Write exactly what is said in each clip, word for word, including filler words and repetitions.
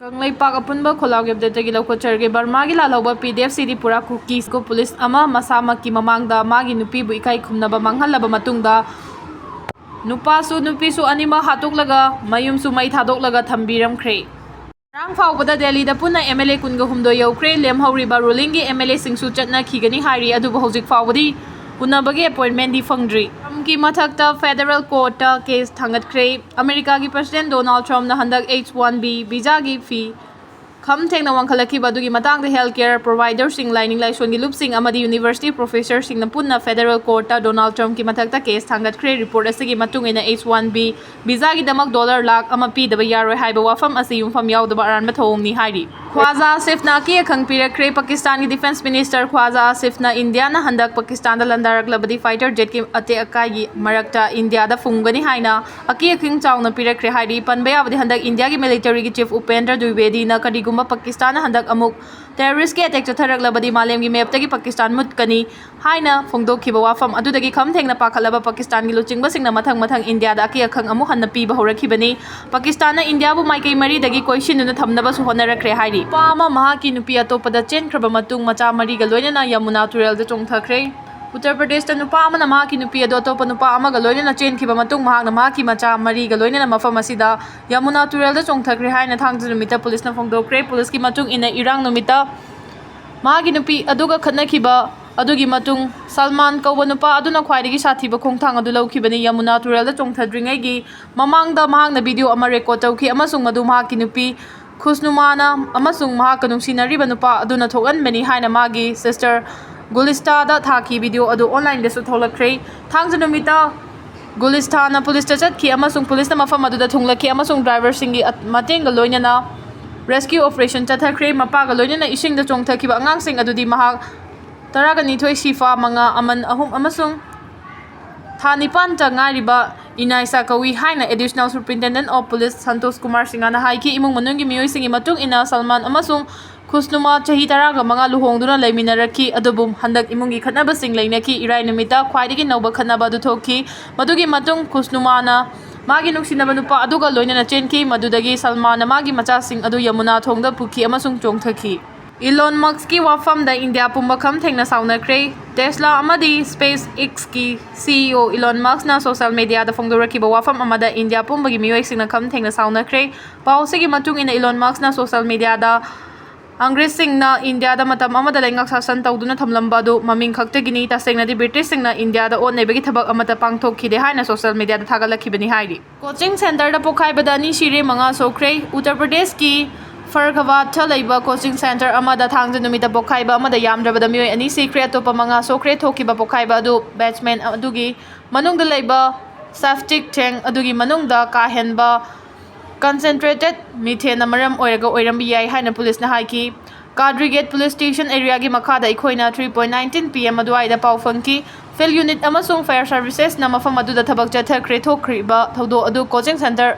ꯀꯪꯂꯩꯄꯥꯛ ꯑꯄꯨꯟꯕ ꯈꯣꯜꯂꯥꯎꯒꯤ ꯑꯞꯗꯦꯠꯇꯒꯤ ꯂꯧꯈꯠꯆꯔꯒꯦ꯫ ꯕꯔꯃꯥꯒꯤ ꯂꯥꯜꯍꯧꯕ ꯄꯤ D F C Tripura cookies police ꯑꯃ ꯃꯁꯥꯃꯛꯀꯤ ꯃꯃꯥꯡꯗ ꯃꯥꯒꯤ ꯅꯨꯄꯤꯕꯨ ꯏꯀꯥꯏ ꯈꯨꯝꯅꯕ ꯃꯥꯡꯍꯜꯂꯕ ꯃꯇꯨꯡꯗ ꯅꯨꯄꯥꯁꯨ ꯅꯨꯄꯤꯁꯨ ꯑꯅꯤꯃꯛ ꯍꯥꯠꯇꯣꯛꯂꯒ ꯃꯌꯨꯝꯁꯨ ꯃꯩ ꯊꯥꯗꯣꯛꯂꯒ ꯊꯝꯕꯤꯔꯝꯈ꯭ꯔꯦ꯫ ꯉꯔꯥꯡ ꯐꯥꯎꯕꯗ ꯗꯦꯜꯂꯤꯗ ꯄꯨꯟꯅ ꯑꯦꯝ ꯑꯦꯜ ꯑꯦ ꯀꯨꯟꯒ ꯍꯨꯝꯗꯣꯏ ꯌꯧꯈ꯭ꯔꯦ꯫ ꯂꯦꯝꯍꯧꯔꯤꯕ ꯔꯨꯂꯤꯡꯒꯤ ꯑꯦꯝ ꯑꯦꯜ ꯑꯦꯁꯤꯡꯁꯨ ꯆꯠꯅꯈꯤꯒꯅꯤ ꯍꯥꯏꯔꯤ, ꯑꯗꯨꯕꯨ ꯍꯧꯖꯤꯛ ꯐꯥꯎꯕꯗꯤ ꯎꯅꯕꯒꯤ ꯑꯦꯄꯣꯏꯟꯃꯦꯟꯗꯤ ꯐꯪꯗ꯭ꯔꯤ꯫ ꯇ꯭ꯔꯝꯞꯀꯤ ꯃꯊꯛꯇ ꯐꯦꯗꯔꯦꯜ ꯀꯣꯔꯠꯇ ꯀꯦꯁ ꯊꯥꯡꯒꯠꯈ꯭ꯔꯦ꯫ ꯑꯃꯦꯔꯤꯀꯥꯒꯤ ꯄ꯭ꯔꯁꯤꯗꯦꯟ ꯗꯣꯅꯥꯜꯗ ꯇ꯭ꯔꯝꯞꯅ ꯍꯟꯗꯛ ꯑꯩꯆ ꯋꯥꯟ ꯕꯤ ꯚꯤꯖꯥꯒꯤ ꯐꯤ ꯈꯝ ꯊꯦꯡꯅ ꯋꯥꯡꯈꯠꯂꯛꯈꯤꯕ ꯑꯗꯨꯒꯤ ꯃꯇꯥꯡꯗ ꯍꯦꯜꯊ ꯀꯦꯌꯔ ꯄ꯭ꯔꯣꯚꯥꯏꯗꯔꯁꯤꯡ, ꯂꯥꯏꯅꯤꯡ ꯂꯥꯏꯁꯣꯟꯒꯤ ꯂꯨꯞꯁꯤꯡ ꯑꯃꯗꯤ ꯌꯨꯅꯤꯚꯔꯁꯤꯇꯤ ꯄ꯭ꯔꯣꯐꯦꯁꯔꯁꯤꯡꯅ ꯄꯨꯟꯅ ꯐꯦꯗꯔꯦꯜ ꯀꯣꯔꯠꯇ ꯗꯣꯅꯥꯜꯗ ꯇ꯭ꯔꯝꯞꯀꯤ ꯃꯊꯛꯇ ꯀꯦꯁ ꯊꯥꯡꯒꯠꯈ꯭ꯔꯦ꯫ ꯔꯤꯄꯣꯔꯠ ꯑꯁꯤꯒꯤ ꯃꯇꯨꯡ ꯏꯟꯅ ꯑꯩꯆ ꯋꯥꯟ ꯕꯤ ꯚꯤꯖꯥꯒꯤꯗꯃꯛ ꯗꯣꯂꯔ ꯂꯥꯈ ꯑꯃ ꯄꯤꯗꯕ ꯌꯥꯔꯣꯏ ꯍꯥꯏꯕ ꯋꯥꯐꯝ ꯑꯁꯤ ꯌꯨꯝꯐꯝ ꯌꯥꯎꯗꯕ ꯑꯔꯥꯟꯕ ꯊꯧꯑꯣꯡꯅꯤ ꯍꯥꯏꯔꯤ꯫ ꯈ꯭ꯋꯥꯖꯥ ꯑꯥꯁꯤꯐꯅ ꯑꯀꯤ ꯑꯈꯪ ꯄꯤꯔꯛꯈ꯭ꯔꯦ꯫ ꯄꯥꯀꯤꯁꯇꯥꯟꯒꯤ ꯗꯤꯐꯦꯟꯁ ꯃꯤꯅꯤꯁꯇꯔ ꯈ꯭ꯋꯥꯖꯥ ꯑꯥꯁꯤꯐꯅ ꯏꯟꯗꯤꯌꯥꯅ ꯍꯟꯗꯛ ꯄꯥꯀꯤꯁꯇꯥꯟꯗ ꯂꯥꯟꯗꯥꯔꯛꯂꯕꯗꯤ ꯐꯥꯏꯇꯔ ꯖꯦꯠꯀꯤ ꯑꯇꯦꯛ ꯑꯀꯥꯏꯒꯤ ꯃꯔꯛꯇ ꯏꯟꯗꯤꯌꯥꯗ ꯐꯨꯝꯒꯅꯤ ꯍꯥꯏꯅ ꯑꯀꯤ ꯑꯈꯪ ꯆꯥꯎꯅ ꯄꯤꯔꯛꯈ꯭ꯔꯦ ꯍꯥꯏꯔꯤ꯫ ꯄꯟꯕ ꯌꯥꯕꯗꯤ ꯍꯟꯗꯛ ꯏꯟꯗꯤꯌꯥꯒꯤ ꯃꯤꯂꯤꯇꯔꯤꯒꯤ ꯆꯤꯐ ꯎꯄꯦꯟꯗ꯭ꯔ ꯗ꯭ꯋꯤꯕꯦꯗꯤꯅ ꯀꯔꯤꯒꯨꯝꯕ ꯄꯥꯀꯤꯁꯇꯥꯟꯅ ꯍꯟꯗꯛ ꯑꯃꯨꯛ ꯇꯦꯔꯣꯔꯤꯁ꯭ꯠꯀꯤ ꯑꯦꯇꯦꯛ ꯆꯠꯊꯔꯛꯂꯕꯗꯤ ꯃꯥꯂꯦꯝꯒꯤ ꯃꯦꯞꯇꯒꯤ ꯄꯥꯀꯤꯁꯇꯥꯟ ꯃꯨꯠꯀꯅꯤ ꯍꯥꯏꯅ ꯐꯣꯡꯗꯣꯛꯈꯤꯕ ꯋꯥꯐꯝ ꯑꯗꯨꯗꯒꯤ ꯈꯝ ꯊꯦꯡꯅ ꯄꯥꯈꯠꯂꯕ ꯄꯥꯀꯤꯁꯇꯥꯟꯒꯤ ꯂꯨꯆꯤꯡꯕꯁꯤꯡꯅ ꯃꯊꯪ ꯃꯊꯪ ꯏꯟꯗꯤꯌꯥꯗ ꯑꯀꯤ ꯑꯈꯪ ꯑꯃꯨꯛ ꯍꯟꯅ ꯄꯤꯕ ꯍꯧꯔꯛꯈꯤꯕꯅꯤ꯫ ꯄꯥꯀꯤꯁꯇꯥꯟꯅ ꯏꯟꯗꯤꯌꯥꯕꯨ ꯃꯥꯏꯀꯩ ꯃꯔꯤꯗꯒꯤ ꯀꯣꯏꯁꯤꯟꯗꯨꯅ ꯊꯝꯅꯕꯁꯨ ꯍꯣꯠꯅꯔꯛꯈ꯭ꯔꯦ ꯍꯥꯏꯔꯤ꯫ ꯅꯨꯄꯥ ꯑꯃ ꯃꯍꯥꯛꯀꯤ ꯅꯨꯄꯤ ꯑꯇꯣꯞꯄꯗ ꯆꯦꯟꯈ꯭ꯔꯕ ꯃꯇꯨꯡ ꯃꯆꯥ ꯃꯔꯤꯒ ꯂꯣꯏꯅꯅ ꯌꯃꯨꯅꯥ ꯇꯨꯔꯦꯜꯗ ꯆꯣꯡꯊꯈ꯭ꯔꯦ꯫ ꯎꯠꯇꯔ ꯄ꯭ꯔꯗꯦꯁꯇ ꯅꯨꯄꯥ ꯑꯃꯅ ꯃꯍꯥꯛꯀꯤ ꯅꯨꯄꯤ ꯑꯗꯨ ꯑꯇꯣꯞꯄ ꯅꯨꯄꯥ ꯑꯃꯒ ꯂꯣꯏꯅꯅ ꯆꯦꯟꯈꯤꯕ ꯃꯇꯨꯡ ꯃꯍꯥꯛꯅ ꯃꯍꯥꯛꯀꯤ ꯃꯆꯥ ꯃꯔꯤꯒ ꯂꯣꯏꯅꯅ ꯃꯐꯝ ꯑꯁꯤꯗ ꯌꯃꯨꯅꯥ ꯇꯨꯔꯦꯜꯗ ꯆꯣꯡꯊꯈ꯭ꯔꯦ ꯍꯥꯏꯅ ꯊꯥꯡꯖ ꯅꯨꯃꯤꯠꯇ ꯄꯨꯂꯤꯁꯅ ꯐꯣꯡꯗꯣꯛꯈ꯭ꯔꯦ꯫ ꯄꯨꯂꯤꯁꯀꯤ ꯃꯇꯨꯡ ꯏꯟꯅ ꯏꯔꯥꯡ ꯅꯨꯃꯤꯠꯇ ꯃꯍꯥꯛꯀꯤ ꯅꯨꯄꯤ ꯑꯗꯨꯒ ꯈꯠꯅꯈꯤꯕ ꯑꯗꯨꯒꯤ ꯃꯇꯨꯡ ꯁꯜꯃꯥꯟ ꯀꯧꯕ ꯅꯨꯄꯥ ꯑꯗꯨꯅ ꯈ꯭ꯋꯥꯏꯗꯒꯤ ꯁꯥꯊꯤꯕ ꯈꯣꯡꯊꯥꯡ ꯑꯗꯨ ꯂꯧꯈꯤꯕꯅꯤ꯫ ꯌꯃꯨꯅꯥ ꯇꯨꯔꯦꯜꯗ ꯆꯣꯡꯊꯗ꯭ꯔꯤꯉꯩꯒꯤ ꯃꯃꯥꯡꯗ ꯃꯍꯥꯛꯅ ꯚꯤꯗꯤꯑꯣ ꯑꯃ ꯔꯦꯀꯣꯔꯗ ꯇꯧꯈꯤ ꯑꯃꯁꯨꯡ ꯃꯗꯨ ꯃꯍꯥꯛꯀꯤ ꯅꯨꯄꯤ ꯈꯨꯁꯅꯨꯃꯥꯅ ꯑꯃꯁꯨꯡ ꯃꯍꯥꯛꯀ ꯅꯨꯡꯁꯤꯅꯔꯤꯕ ꯅꯨꯄꯥ ꯑꯗꯨꯅ ꯊꯣꯛꯍꯟꯕꯅꯤ ꯍꯥꯏꯅ ꯃꯥꯒꯤ ꯁꯤꯁꯇꯔ ꯒꯨꯂꯤꯁꯇꯥꯗ ꯊꯥꯈꯤ꯫ ꯚꯤꯗꯤꯑꯣ ꯑꯗꯨ ꯑꯣꯟꯂꯥꯏꯟꯗꯁꯨ ꯊꯣꯛꯂꯛꯈ꯭ꯔꯦ꯫ ꯊꯥꯡꯖ ꯅꯨꯃꯤꯠꯇ ꯒꯨꯂꯤꯁꯇꯥꯅ ꯄꯨꯂꯤꯁꯇ ꯆꯠꯈꯤ ꯑꯃꯁꯨꯡ ꯄꯨꯂꯤꯁꯅ ꯃꯐꯝ ꯑꯗꯨꯗ ꯊꯨꯡꯂꯈꯤ ꯑꯃꯁꯨꯡ ꯗ꯭ꯔꯥꯏꯚꯔꯁꯤꯡꯒꯤ ꯑꯠ-, ꯃꯇꯦꯡꯒ ꯂꯣꯏꯅꯅ ꯔꯦꯁꯀ꯭ꯌꯨ ꯑꯣꯄꯔꯦꯁꯟ ꯆꯠꯊꯈ꯭ꯔꯦ꯫ ꯃꯄꯥꯒ ꯂꯣꯏꯅꯅ ꯏꯁꯤꯡꯗ ꯆꯣꯡꯊꯈꯤꯕ ꯑꯉꯥꯡꯁꯤꯡ ꯑꯗꯨꯗꯤ ꯃꯍꯥꯛ ꯇꯔꯥꯒ ꯅꯤꯊꯣꯏ, ꯁꯤꯐꯥ ꯃꯉꯥ, ꯑꯃꯟ ꯑꯍꯨꯝ ꯑꯃꯁꯨꯡ ꯊꯥ ꯅꯤꯄꯥꯟꯇ ꯉꯥꯏꯔꯤꯕ ꯏꯅꯥꯏꯁꯥ ꯀꯧꯏ ꯍꯥꯏꯅ Additional Superintendent of Police Santosh Kumar ꯁꯤꯡꯍꯅ ꯍꯥꯏꯈꯤ꯫ ꯏꯃꯨꯡ ꯃꯅꯨꯡꯒꯤ ꯃꯤꯑꯣꯏꯁꯤꯡꯒꯤ ꯃꯇꯨꯡ ꯏꯟꯅ ꯁꯜꯃꯥꯟ ꯑꯃꯁꯨꯡ ꯈꯨꯁꯅꯨꯃꯥ ꯆꯍꯤ ꯇꯔꯥꯒ ꯃꯉꯥ ꯂꯨꯍꯣꯡꯗꯨꯅ ꯂꯩꯃꯤꯟꯅꯔꯛꯈꯤ, ꯑꯗꯨꯕꯨ ꯍꯟꯗꯛ ꯏꯃꯨꯡꯒꯤ ꯈꯠꯅꯕꯁꯤꯡ ꯂꯩꯅꯈꯤ꯫ ꯏꯔꯥꯏ ꯅꯨꯃꯤꯠꯇ ꯈ꯭ꯋꯥꯏꯗꯒꯤ ꯅꯧꯕ ꯈꯠꯅꯕ ꯑꯗꯨ ꯊꯣꯛꯈꯤ꯫ ꯃꯗꯨꯒꯤ ꯃꯇꯨꯡ ꯈꯨꯁꯅꯨꯃꯥꯅ ꯃꯥꯒꯤ ꯅꯨꯡꯁꯤꯅꯕ ꯅꯨꯄꯥ ꯑꯗꯨꯒ ꯂꯣꯏꯅꯅ ꯆꯦꯟꯈꯤ꯫ ꯃꯗꯨꯗꯒꯤ ꯁꯜꯃꯥꯅ ꯃꯥꯒꯤ ꯃꯆꯥꯁꯤꯡ ꯑꯗꯨ ꯌꯃꯨꯅꯥ ꯊꯣꯡꯗ ꯄꯨꯈꯤ ꯑꯃꯁꯨꯡ ꯆꯣꯡꯊꯈꯤ꯫ ꯏꯂꯣꯟ ꯃꯛꯁꯀꯤ ꯋꯥꯐꯝꯗ ꯏꯟꯗꯤꯌꯥ ꯄꯨꯝꯕ ꯈꯝ ꯊꯦꯡꯅ ꯁꯥꯎꯅꯈ꯭ꯔꯦ꯫ ꯇꯦꯁꯂꯥ ꯑꯃꯗꯤ ꯁ꯭ꯄꯦꯁ ꯑꯦꯛꯁꯀꯤ ꯁꯤ ꯏ ꯑꯣ ꯏꯂꯣꯟ ꯃꯛꯁꯅ ꯁꯣꯁꯦꯜ ꯃꯦꯗꯤꯌꯥꯗ ꯐꯣꯡꯗꯣꯔꯛꯈꯤꯕ ꯋꯥꯐꯝ ꯑꯃꯗ ꯏꯟꯗꯤꯌꯥ ꯄꯨꯝꯕꯒꯤ ꯃꯤꯑꯣꯏꯁꯤꯡꯅ ꯈꯝ ꯊꯦꯡꯅ ꯁꯥꯎꯅꯈ꯭ꯔꯦ꯫ ꯄꯥꯎ ꯑꯁꯤꯒꯤ ꯃꯇꯨꯡ ꯏꯟꯅ ꯏꯂꯣꯟ ꯃꯛꯁꯅ ꯁꯣꯁꯦꯜ ꯃꯦꯗꯤꯌꯥꯗ ꯑꯪꯒ꯭ꯔꯦꯖꯁꯤꯡꯅ ꯏꯟꯗꯤꯌꯥꯗ ꯃꯇꯝ ꯑꯃꯗ ꯂꯩꯉꯥꯛ ꯁꯥꯁꯟ ꯇꯧꯗꯨꯅ ꯊꯝꯂꯝꯕ ꯑꯗꯨ ꯃꯃꯤꯡ ꯈꯛꯇꯒꯤꯅꯤ꯫ ꯇꯁꯦꯡꯅꯗꯤ ꯕ꯭ꯔꯤꯇꯤꯁꯁꯤꯡꯅ ꯏꯟꯗꯤꯌꯥꯗ ꯑꯣꯠ ꯅꯩꯕꯒꯤ ꯊꯕꯛ ꯑꯃꯠꯇ ꯄꯥꯡꯊꯣꯛꯈꯤꯗꯦ ꯍꯥꯏꯅ ꯁꯣꯁꯦꯜ ꯃꯦꯗꯤꯌꯥꯗ ꯊꯥꯒꯠꯂꯛꯈꯤꯕꯅꯤ ꯍꯥꯏꯔꯤ꯫ ꯀꯣꯆꯤꯡ ꯁꯦꯟꯇꯔꯗ ꯄꯣꯈꯥꯏꯕꯗ ꯑꯅꯤ ꯁꯤꯔꯦ, ꯃꯉꯥ ꯁꯣꯛꯈ꯭ꯔꯦ꯫ ꯎꯠꯇꯔ ꯄ꯭ꯔꯗꯦꯁꯀꯤ ꯐꯔꯈꯕꯥꯗꯇ ꯂꯩꯕ ꯀꯣꯆꯤꯡ ꯁꯦꯟꯇꯔ ꯑꯃꯗ ꯊꯥꯡꯖ ꯅꯨꯃꯤꯠꯇ ꯄꯣꯈꯥꯏꯕ ꯑꯃꯗ ꯌꯥꯝꯗ꯭ꯔꯕꯗ ꯃꯤꯑꯣꯏ ꯑꯅꯤ ꯁꯤꯈ꯭ꯔꯦ, ꯑꯇꯣꯞꯄ ꯃꯉꯥ ꯁꯣꯛꯈ꯭ꯔꯦ꯫ ꯊꯣꯛꯈꯤꯕ ꯄꯣꯈꯥꯏꯕ ꯑꯗꯨ ꯕꯦꯁꯃꯦꯟ ꯑꯗꯨꯒꯤ ꯃꯅꯨꯡꯗ ꯂꯩꯕ ꯁꯦꯞꯇꯤꯛ ꯇꯦꯡ ꯑꯗꯨꯒꯤ ꯃꯅꯨꯡꯗ ꯀꯥ ꯍꯦꯟꯕ ꯀꯟꯁꯦꯟꯇ꯭ꯔꯦꯇꯦꯗ ꯃꯤꯊꯦꯟꯅ ꯃꯔꯝ ꯑꯣꯏꯔꯒ ꯑꯣꯏꯔꯝꯕ ꯌꯥꯏ ꯍꯥꯏꯅ ꯄꯨꯂꯤꯁꯅ ꯍꯥꯏꯈꯤ꯫ ꯀꯥꯗ꯭ꯔꯤꯒꯦꯠ ꯄꯨꯂꯤꯁ ꯁ꯭ꯇꯦꯁꯟ ꯑꯦꯔꯤꯌꯥꯒꯤ ꯃꯈꯥꯗ ꯑꯩꯈꯣꯏꯅ three point nineteen P M ꯑꯗꯨꯋꯥꯏꯗ ꯄꯥꯎ ꯐꯪꯈꯤ꯫ ꯐꯤꯜꯗ ꯌꯨꯅꯤꯠ ꯑꯃꯁꯨꯡ ꯐꯥꯌꯔ ꯁꯔꯚꯤꯁꯦꯁꯅ ꯃꯐꯝ ꯑꯗꯨꯗ ꯊꯕꯛ ꯆꯠꯊꯈ꯭ꯔꯦ꯫ ꯊꯣꯛꯈ꯭ꯔꯤꯕ ꯊꯧꯗꯣꯛ ꯑꯗꯨ ꯀꯣꯆꯤꯡ ꯁꯦꯟꯇꯔ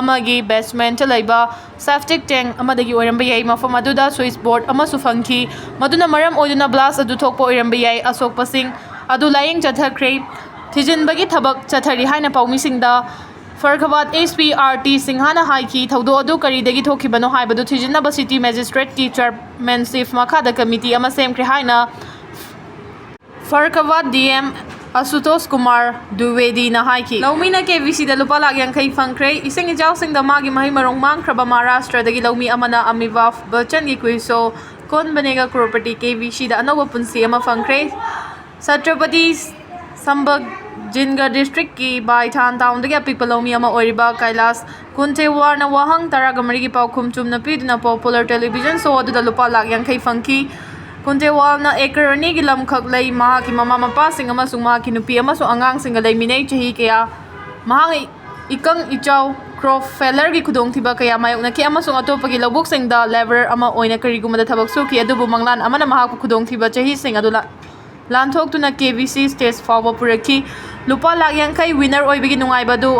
ꯑꯃꯒꯤ ꯕꯦꯁꯃꯦꯟꯇ ꯂꯩꯕ ꯁꯦꯞꯇꯤꯛ ꯇꯦꯡ ꯑꯃꯗꯒꯤ ꯑꯣꯏꯔꯝꯕ ꯌꯥꯏ꯫ ꯃꯐꯝ ꯑꯗꯨꯗ ꯁ꯭ꯋꯤꯆ ꯕꯣꯔꯗ ꯑꯃꯁꯨ ꯐꯪꯈꯤ, ꯃꯗꯨꯅ ꯃꯔꯝ ꯑꯣꯏꯗꯨꯅ ꯕ꯭ꯂꯥꯁ ꯑꯗꯨ ꯊꯣꯛꯄ ꯑꯣꯏꯔꯝꯕ ꯌꯥꯏ꯫ ꯑꯁꯣꯛꯄꯁꯤꯡ ꯑꯗꯨ ꯂꯥꯌꯦꯡ ꯆꯠꯊꯈ꯭ꯔꯦ꯫ ꯊꯤꯖꯤꯟꯕꯒꯤ ꯊꯕꯛ ꯆꯠꯊꯔꯤ ꯍꯥꯏꯅ ꯄꯥꯎꯃꯤꯁꯤꯡꯗ ꯐꯔꯈꯕꯥꯗ S P R T ꯁꯤꯡꯍꯥꯅ ꯍꯥꯏꯈꯤ꯫ ꯊꯧꯗꯣꯛ ꯑꯗꯨ ꯀꯔꯤꯗꯒꯤ ꯊꯣꯛꯈꯤꯕꯅꯣ ꯍꯥꯏꯕꯗꯨ ꯊꯤꯖꯤꯟꯅꯕ ꯁꯤꯇꯤ ꯃꯦꯖꯤꯁꯇ꯭ꯔꯦꯠꯀꯤ ꯆꯤꯌꯔꯃꯦꯟꯁꯤꯞ ꯃꯈꯥꯗ ꯀꯃꯤꯇꯤ ꯑꯃ ꯁꯦꯝꯈ꯭ꯔꯦ ꯍꯥꯏꯅ ꯐꯔꯈꯕꯥꯗ D M ꯑꯁꯨꯇꯣꯁ ꯀꯨꯃꯥꯔ ꯗ꯭ꯋꯤꯋꯦꯗꯤꯅ ꯍꯥꯏꯈꯤ꯫ ꯂꯧꯃꯤꯅ K V Cꯗ ꯂꯨꯄꯥ ꯂꯥꯈ ꯌꯥꯡꯈꯩ ꯐꯪꯈ꯭ꯔꯦ꯫ ꯏꯁꯤꯡ ꯏꯆꯥꯎꯁꯤꯡꯗ ꯃꯥꯒꯤ ꯃꯍꯩ ꯃꯔꯣꯡ ꯃꯥꯡꯈ꯭ꯔꯕ ꯃꯍꯥꯔꯥꯁꯇ꯭ꯔꯗꯒꯤ ꯂꯧꯃꯤ ꯑꯃꯅ ꯑꯃꯤꯚꯥꯚ ꯕꯆꯟꯒꯤ ꯀꯨꯏꯁꯣ ꯀꯣꯟ ꯕꯅꯦꯒꯥ ꯀ꯭ꯔꯣꯔꯄꯇꯤ K V Cꯗ ꯑꯅꯧꯕ ꯄꯨꯟꯁꯤ ꯑꯃ ꯐꯪꯈ꯭ꯔꯦ꯫ ꯁꯇ꯭ꯔꯄꯇꯤ ꯁꯝꯚꯥꯖꯤꯅꯒꯔ ꯗꯤꯁꯇ꯭ꯔꯤꯛꯀꯤ ꯕꯥꯏꯊꯥꯟ ꯇꯥꯎꯟꯗꯒꯤ ꯑꯄꯤꯛꯄ ꯂꯧꯃꯤ ꯑꯃ ꯑꯣꯏꯔꯤꯕ ꯀꯩꯂꯥꯁ ꯀꯨꯟꯇꯦꯋꯥꯔꯅ ꯋꯥꯍꯪ ꯇꯔꯥꯒ ꯃꯔꯤꯒꯤ ꯄꯥꯎꯈꯨꯝ ꯆꯨꯝꯅ ꯄꯤꯗꯨꯅ ꯄꯣꯄꯨꯂꯔ ꯇꯦꯂꯤꯚꯤꯖꯟ ꯁꯣ ꯑꯗꯨꯗ ꯂꯨꯄꯥ ꯂꯥꯈ ꯌꯥꯡꯈꯩ ꯐꯪꯈꯤ꯫ ꯀꯨꯟꯇꯦꯋꯥꯜꯅ ꯑꯦꯀꯔ ꯑꯅꯤꯒꯤ ꯂꯝꯈꯛ ꯂꯩ꯫ ꯃꯍꯥꯛꯀꯤ ꯃꯃꯥ ꯃꯄꯥꯁꯤꯡ ꯑꯃꯁꯨꯡ ꯃꯍꯥꯛꯀꯤ ꯅꯨꯄꯤ ꯑꯃꯁꯨꯡ ꯑꯉꯥꯡꯁꯤꯡꯒ ꯂꯩꯃꯤꯟꯅꯩ꯫ ꯆꯍꯤ ꯀꯌꯥ ꯃꯍꯥꯛꯅ ꯏꯀꯪ ꯏꯆꯥꯎ, ꯀ꯭ꯔꯣꯞ ꯐꯦꯂꯔꯒꯤ ꯈꯨꯗꯣꯡꯊꯤꯕ ꯀꯌꯥ ꯃꯥꯌꯣꯛꯅꯈꯤ ꯑꯃꯁꯨꯡ ꯑꯇꯣꯞꯄꯒꯤ ꯂꯧꯕꯨꯛꯁꯤꯡꯗ ꯂꯦꯕꯔ ꯑꯃ ꯑꯣꯏꯅ ꯀꯔꯤꯒꯨꯝꯕꯗ ꯊꯕꯛ ꯁꯨꯈꯤ, ꯑꯗꯨꯕꯨ ꯃꯪꯂꯥꯟ ꯑꯃꯅ ꯃꯍꯥꯛꯄꯨ ꯈꯨꯗꯣꯡꯊꯤꯕ ꯆꯍꯤꯁꯤꯡ ꯑꯗꯨ ꯂꯥ-, ꯂꯥꯟꯊꯣꯛꯇꯨꯅ K V C ꯁ꯭ꯇꯦꯖ ꯐꯥꯎꯕ ꯄꯨꯔꯛꯈꯤ꯫ ꯂꯨꯄꯥ ꯂꯥꯈ ꯌꯥꯡꯈꯩ ꯋꯤꯅꯔ ꯑꯣꯏꯕꯒꯤ ꯅꯨꯡꯉꯥꯏꯕ ꯑꯗꯨ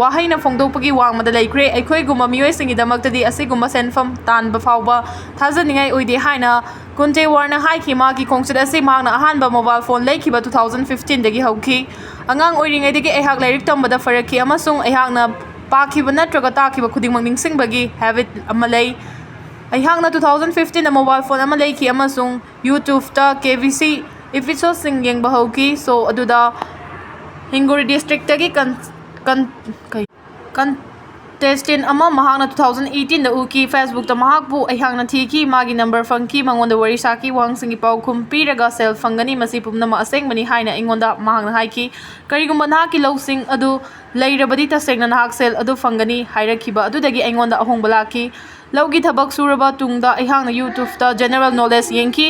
ꯋꯥꯍꯩꯅ ꯐꯣꯡꯗꯣꯛꯄꯒꯤ ꯋꯥꯡꯃꯗ ꯂꯩꯈ꯭ꯔꯦ꯫ ꯑꯩꯈꯣꯏꯒꯨꯝꯕ ꯃꯤꯑꯣꯏꯁꯤꯡꯒꯤꯗꯃꯛꯇꯗꯤ ꯑꯁꯤꯒꯨꯝꯕ ꯁꯦꯟꯐꯝ ꯇꯥꯟꯕ ꯐꯥꯎꯕ ꯊꯥꯖꯅꯤꯡꯉꯥꯏ ꯑꯣꯏꯗꯦ ꯍꯥꯏꯅ ꯀꯨꯟꯇꯦꯋꯥꯔꯅ ꯍꯥꯏꯈꯤ꯫ ꯃꯍꯥꯛꯀꯤ ꯈꯣꯡꯆꯠ ꯑꯁꯤ ꯃꯍꯥꯛꯅ ꯑꯍꯥꯟꯕ ꯃꯣꯕꯥꯏꯜ ꯐꯣꯟ ꯂꯩꯈꯤꯕ two thousand fifteen ꯗꯒꯤ ꯍꯧꯈꯤ꯫ ꯑꯉꯥꯡ ꯑꯣꯏꯔꯤꯉꯩꯗꯒꯤ ꯑꯩꯍꯥꯛ ꯂꯥꯏꯔꯤꯛ ꯇꯝꯕꯗ ꯐꯔꯛꯈꯤ ꯑꯃꯁꯨꯡ ꯑꯩꯍꯥꯛꯅ ꯄꯥꯈꯤꯕ ꯅꯠꯇ꯭ꯔꯒ ꯇꯥꯈꯤꯕ ꯈꯨꯗꯤꯡꯃꯛ ꯅꯤꯡꯁꯤꯡꯕꯒꯤ ꯍꯦꯕꯤꯠ ꯑꯃ ꯂꯩ꯫ ꯑꯩꯍꯥꯛꯅ two thousand fifteen ꯗ ꯃꯣꯕꯥꯏꯜ ꯐꯣꯟ ꯑꯃ ꯂꯩꯈꯤ ꯑꯃꯁꯨꯡ YouTube ꯇ ꯀꯦ ꯕꯤ ꯁꯤ ꯏꯄꯤꯁꯣꯗꯁꯤꯡ ꯌꯦꯡꯕ ꯍꯧꯈꯤ꯫ ꯁꯣ ꯑꯗꯨꯗ ꯍꯤꯡꯒꯣꯔꯤ ꯗꯤꯁꯇ꯭ꯔꯤꯛꯇꯒꯤ ꯀꯟ ꯀꯟ ꯀꯩ contestant ꯑꯃ ꯃꯍꯥꯛꯅ two thousand eighteen ꯗ ꯎꯈꯤ꯫ Facebook ꯇ ꯃꯍꯥꯛꯄꯨ ꯑꯩꯍꯥꯛꯅ ꯊꯤꯈꯤ, ꯃꯥꯒꯤ ꯅꯝꯕꯔ ꯐꯪꯈꯤ, ꯃꯉꯣꯟꯗ ꯋꯥꯔꯤ ꯁꯥꯈꯤ, ꯋꯥꯍꯪꯁꯤꯡꯒꯤ ꯄꯥꯎꯈꯨꯝ ꯄꯤꯔꯒ ꯁꯦꯜ ꯐꯪꯒꯅꯤ꯫ ꯃꯁꯤ ꯄꯨꯝꯅꯃꯛ ꯑꯁꯦꯡꯕꯅꯤ ꯍꯥꯏꯅ ꯑꯩꯉꯣꯟꯗ ꯃꯍꯥꯛꯅ ꯍꯥꯏꯈꯤ꯫ ꯀꯔꯤꯒꯨꯝꯕ ꯅꯍꯥꯛꯀꯤ ꯂꯧꯁꯤꯡ ꯑꯗꯨ ꯂꯩꯔꯕꯗꯤ ꯇꯁꯦꯡꯅ ꯅꯍꯥꯛ ꯁꯦꯜ ꯑꯗꯨ ꯐꯪꯒꯅꯤ ꯍꯥꯏꯔꯛꯈꯤꯕ ꯑꯗꯨꯗꯒꯤ ꯑꯩꯉꯣꯟꯗ ꯑꯍꯣꯡꯕ ꯂꯥꯛꯈꯤ꯫ ꯂꯧꯒꯤ ꯊꯕꯛ ꯁꯨꯔꯕ ꯇꯨꯡꯗ ꯑꯩꯍꯥꯛꯅ YouTube ꯇ general knowledge ꯌꯦꯡꯈꯤ꯫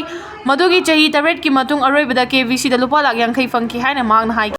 ꯃꯗꯨꯒꯤ ꯆꯍꯤ ꯇꯔꯦꯠꯀꯤ ꯃꯇꯨꯡ ꯑꯔꯣꯏꯕꯗ ꯀꯦ ꯕꯤ ꯁꯤ ꯗ ꯂꯨꯄꯥ ꯂꯥꯈ ꯌꯥꯡꯈꯩ ꯐꯪꯈꯤ ꯍꯥꯏꯅ ꯃꯍꯥꯛꯅ ꯍꯥꯏꯈꯤ꯫